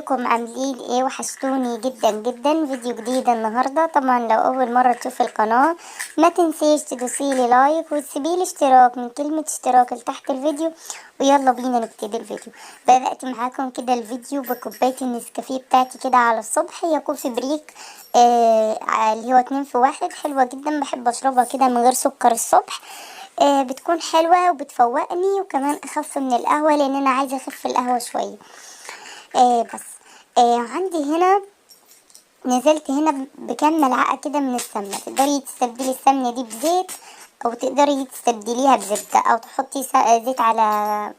ازيكم؟ عاملين ايه؟ وحشتوني جدا جدا. فيديو جديد النهارده. طبعا لو اول مرة تشوفي القناة ما تنسيش تدوسيلي like وتسيبيلي اشتراك من كلمة اشتراك لتحت الفيديو. ويلا بينا نبتدي الفيديو. بدات معاكم كده الفيديو بكوبايه النسكافيه بتاعتي كده على الصبح، هي coffee break اللي هو 2 في 1، حلوة جدا، بحب اشربها كده من غير سكر الصبح. بتكون حلوة وبتفوقني، وكمان اخف من القهوة لان انا عايزه اخف القهوة شوية. بس عندي هنا نزلت هنا بكام ملعقة كده من السمنة. تقدري تستبدلي السمنة دي بزيت، او تقدري تستبدليها بزبده، او تحطي زيت على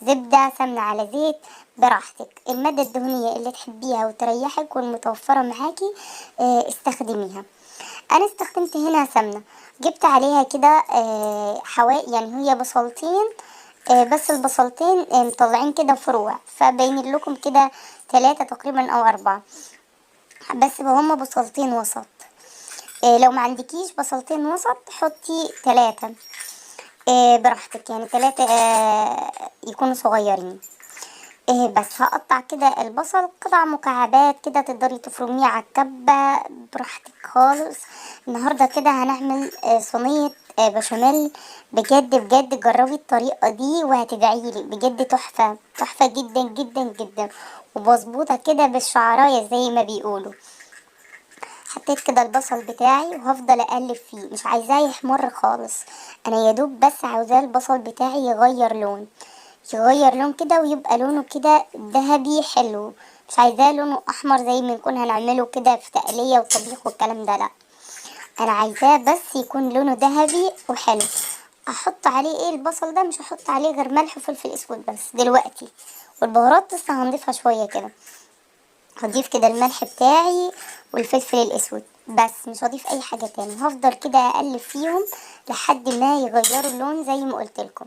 زبدة، سمنه على زيت، براحتك. المادة الدهنية اللي تحبيها وتريحك والمتوفره معاكي استخدميها. انا استخدمت هنا سمنه، جبت عليها كده حوالي، يعني هي بصلتين، بس البصلتين مطلعين كده فروع، فبين لكم كده 3 تقريبا او 4، بس هما بصلتين وسط. لو ما عندكيش بصلتين وسط حطي 3، براحتك، يعني 3 يكونوا صغيرين. بس هقطع كده البصل قطع مكعبات كده، تقدري تفرميه على الكبه براحتك خالص. النهارده كده هنعمل صينية بشاميل. بجد بجد جربي الطريقة دي وهتدعيلي، بجد تحفة تحفة جدا جدا جدا، ومظبوطه كده بالشعرايه زي ما بيقولوا. حطيت كده البصل بتاعي وهفضل اقلب فيه، مش عايزاه يحمر خالص، انا يا دوب بس عاوزاه البصل بتاعي يغير لون، يغير لون كده ويبقى لونه كده ذهبي حلو، مش عايزاه لونه احمر زي ما نكون هنعمله كده في تقليه وطبيخ والكلام ده، لا انا عايزاه بس يكون لونه ذهبي وحلو. احط عليه ايه البصل ده؟ مش هحط عليه غير ملح وفلفل اسود بس دلوقتي، والبهارات لسه هنضيفها شوية كده. هضيف كده الملح بتاعي والفلفل الاسود بس، مش هضيف اي حاجة تاني. هفضل كده اقلب فيهم لحد ما يغيروا اللون زي ما قلت لكم.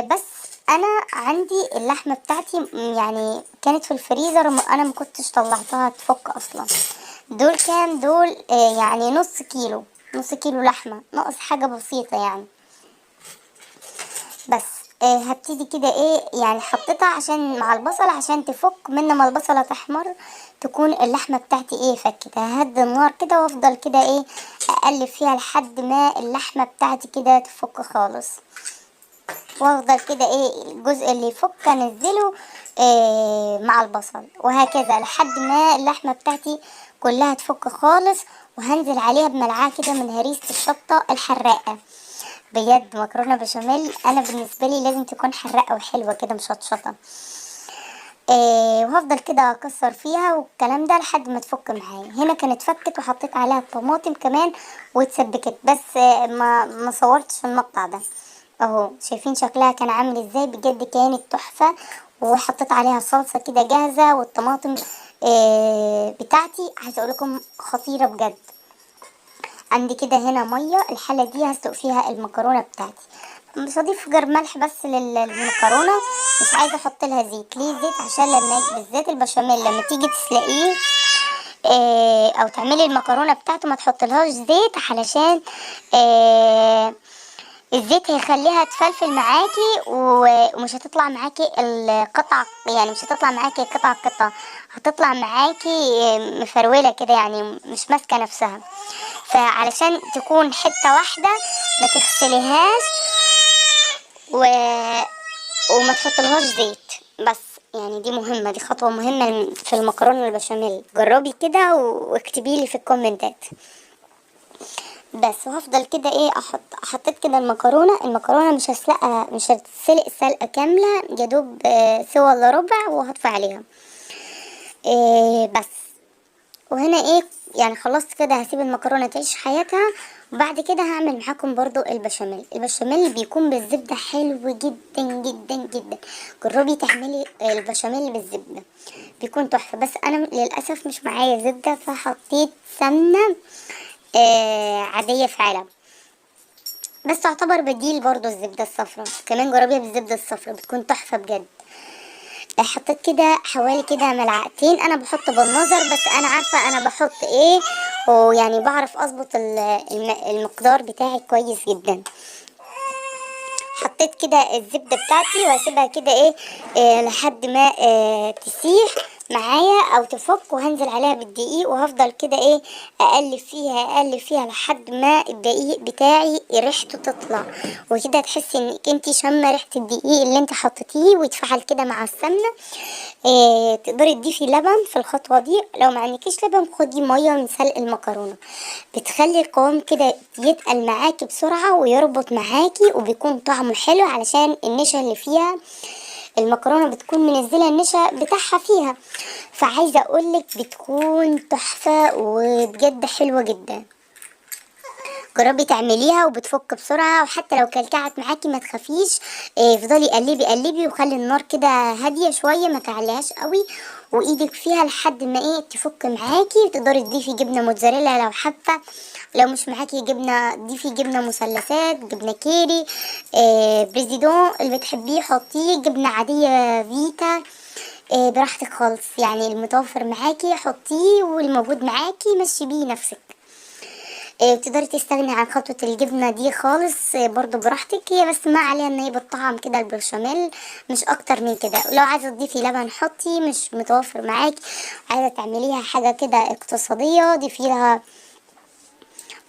بس انا عندي اللحمة بتاعتي يعني كانت في الفريزر، انا ما كنتش طلعتها تفك اصلا. دول كام؟ دول يعني نص كيلو، نص كيلو لحمه، ناقص حاجة بسيطة يعني. بس هبتدي كده ايه، يعني حطيتها عشان مع البصل عشان تفك، من ما البصله تحمر تكون اللحمة بتاعتي ايه فكت. ههدي النار كده وافضل كده ايه اقلب فيها لحد ما اللحمة بتاعتي كده تفك خالص، وافضل كده ايه الجزء اللي يفك انزله مع البصل، وهكذا لحد ما اللحمة بتاعتي كلها تفك خالص. وهنزل عليها بملعقة كده من هريسه الشطه الحراقه. بجد مكرونه بشاميل انا بالنسبة لي لازم تكون حراقه وحلوه كده مشطشطه. وهفضل كده اكسر فيها والكلام ده لحد ما تفك معايا. هنا كانت فكت وحطيت عليها الطماطم كمان واتسبكت، بس ما صورتش المقطع ده. اهو شايفين شكلها كان عامل ازاي، بجد كانت تحفة. وحطيت عليها صلصه كده جاهزة، والطماطم بتاعتي عايزه اقول لكم خطيرة بجد. عندي كده هنا مية، الحلة دي هسلق فيها المكرونه بتاعتي. مش هضيف غير ملح بس للمكرونه، مش عايزه احط لها زيت. ليه زيت؟ عشان لما بالذات البشاميل لما تيجي تسلقيه او تعملي المكرونه بتاعته ما تحطلهاش زيت، علشان الزيت هيخليها تفلفل معاكي ومش هتطلع معاكي القطع، يعني مش هتطلع معاكي قطع قطع، هتطلع معاكي مفروله كده، يعني مش ماسكه نفسها. فعلشان تكون حتة واحدة ما تغسليهاش وما تحطلهاش زيت بس، يعني دي مهمة، دي خطوة مهمة في المكرونه البشاميل. جربي كده واكتبيلي في الكومنتات. بس وهفضل كده ايه احط، حطيت كده المكرونه. المكرونه مش هسلقها، مش هتسلق سلقه كاملة، يا دوب سوى الا ربع وهطفي عليها. بس وهنا ايه يعني خلصت كده، هسيب المكرونه تعيش حياتها. وبعد كده هعمل معاكم برضو البشاميل. البشاميل بيكون بالزبده حلو جدا جدا جدا، جربي تعملي البشاميل بالزبده بيكون تحفة. بس انا للاسف مش معايا زبدة، فحطيت سمنه عادية في علب، بس تعتبر بديل برضو الزبدة الصفراء. كمان جربيها بالزبده الصفراء بتكون تحفة بجد. حطيت كده حوالي كده ملعقتين، انا بحط بالنظر بس انا عارفه انا بحط ايه، ويعني بعرف اظبط المقدار بتاعي كويس جدا. حطيت كده الزبدة بتاعتي وهسيبها كده ايه لحد ما تسيح معايا او تفك، وهنزل عليها بالدقيق وهفضل كده ايه اقلب فيها اقلب فيها لحد ما الدقيق بتاعي ريحته تطلع، وكده تحسي انك انتي شامة ريحه الدقيق اللي انت حطيتيه ويتفاعل كده مع السمنة. تقدري تضيفي لبن في الخطوة دي، لو ما عندكيش لبن خدي مية من سلق المكرونه، بتخلي القوام كده يتقل معاكي بسرعة ويربط معاكي، وبيكون طعمه حلو علشان النشا اللي فيها المكرونه بتكون منزله النشا بتاعها فيها. فعايزه اقولك بتكون تحفة وبجد حلوة جدا، جربي تعمليها وبتفك بسرعة، وحتى لو كلكعت معاكي ما تخافيش. افضلي قلبي قلبي وخلي النار كده هادية شوية، ما تعليهاش قوي، وايدك فيها لحد ما ايه تفك معاكي. تقدري تضيفي جبنه موتزاريلا لو حابة، لو مش معاكي جبنه ضيفي جبنه مثلثات، جبنه كيري، بريزيدون اللي بتحبيه حطيه، جبنه عادية فيتا، براحتك خالص، يعني المتوفر معاكي حطيه والموجود معاكي مشي بيه نفسك. تقدري تستغني عن خطوة الجبنة دي خالص، برضو براحتك، هي بس ما عليها ان هي بالطعم كده البشاميل مش اكتر من كده. لو عايزة تضيفي لبن حطي، مش متوفر معاكي عايزة تعمليها حاجة كده اقتصادية ضيفي لها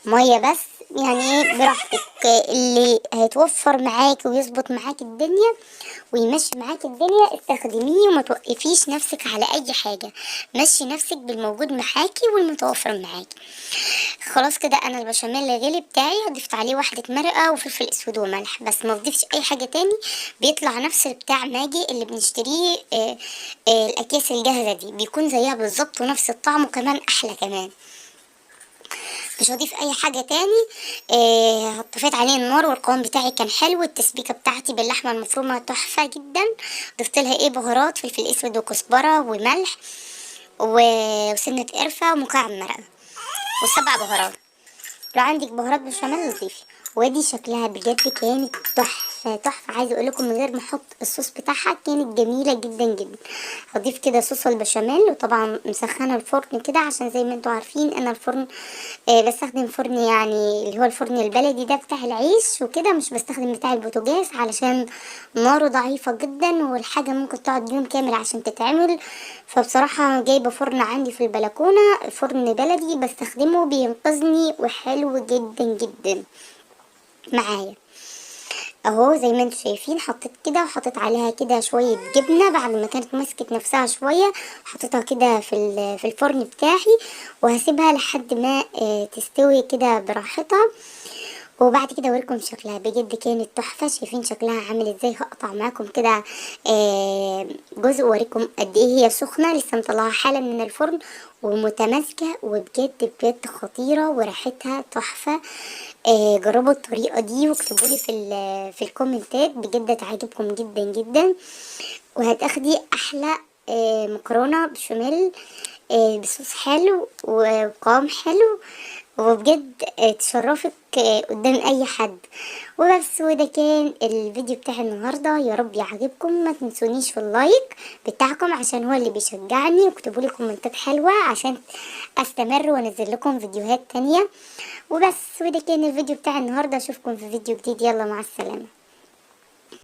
مية بس، يعني ايه براحتك، اللي هيتوفر معاكي ويظبط معاكي الدنيا ويمشي معاكي الدنيا استخدميه، وما توقفيش نفسك على اي حاجة، مشي نفسك بالموجود معاكي والمتوفر معاكي. خلاص كده انا البشاميل الغلي بتاعي ضفت عليه واحدة مرقة وفلفل اسود وملح بس، ما تضيفش اي حاجة تاني، بيطلع نفس بتاع ماجي اللي بنشتريه، الاكياس الجاهزة دي بيكون زيها بالظبط ونفس الطعم وكمان احلى كمان. مش هضيف اي حاجة تاني. طفيت عليه النار والقوام بتاعي كان حلو، التسبيكه بتاعتي باللحمه المفرومه تحفة جدا، ضفت لها ايه بهارات فلفل اسود وكزبره وملح وسنة قرفه ومكعب مرقه وسبع بهارات، لو عندك بهارات بشاميل ضيفي. وادي شكلها بجد كانت تحفة تحفة، عايزه اقول لكم من غير ما احط الصوص بتاعها كانت جميلة جدا جدا. هضيف كده صوص البشاميل، وطبعا مسخنه الفرن كده عشان زي ما انتم عارفين انا الفرن بستخدم فرن يعني اللي هو الفرن البلدي ده بتاع العيش وكده، مش بستخدم بتاع البوتاجاز علشان ناره ضعيفة جدا والحاجة ممكن تقعد يوم كامل عشان تتعمل. فبصراحة جايبه فرن عندي في البلكونه، فرن بلدي بستخدمه بينقذني وحلو جدا جدا معايا. اهو زي ما انتم شايفين حطيت كده وحطيت عليها كده شوية جبنه بعد ما كانت مسكت نفسها شوية، حطيتها كده في الفرن بتاعي، وهسيبها لحد ما تستوي كده براحتها، وبعد كده اوريكم شكلها. بجد كانت تحفة، شايفين شكلها عامل ازاي. هقطع معاكم كده جزء واوريكم قد ايه هي سخنة، لسه مطلعها حالا من الفرن ومتماسكه، وبجد بجد خطيرة وريحتها تحفة. جربوا الطريقة دي واكتبوا لي في الكومنتات، بجد هتعجبكم جدا جدا، وهتاخدي احلى مكرونه بشاميل بصوص حلو وقوام حلو، وبجد تشرفك قدام اي حد. وبس، وده كان الفيديو بتاع النهارده، يا رب يعجبكم. ما تنسونيش في ال like بتاعكم عشان هو اللي بيشجعني، واكتبوا لي كومنتات حلوة عشان استمر وانزل لكم فيديوهات تانية. وبس، وده كان الفيديو بتاع النهارده، اشوفكم في فيديو جديد، يلا مع السلامة.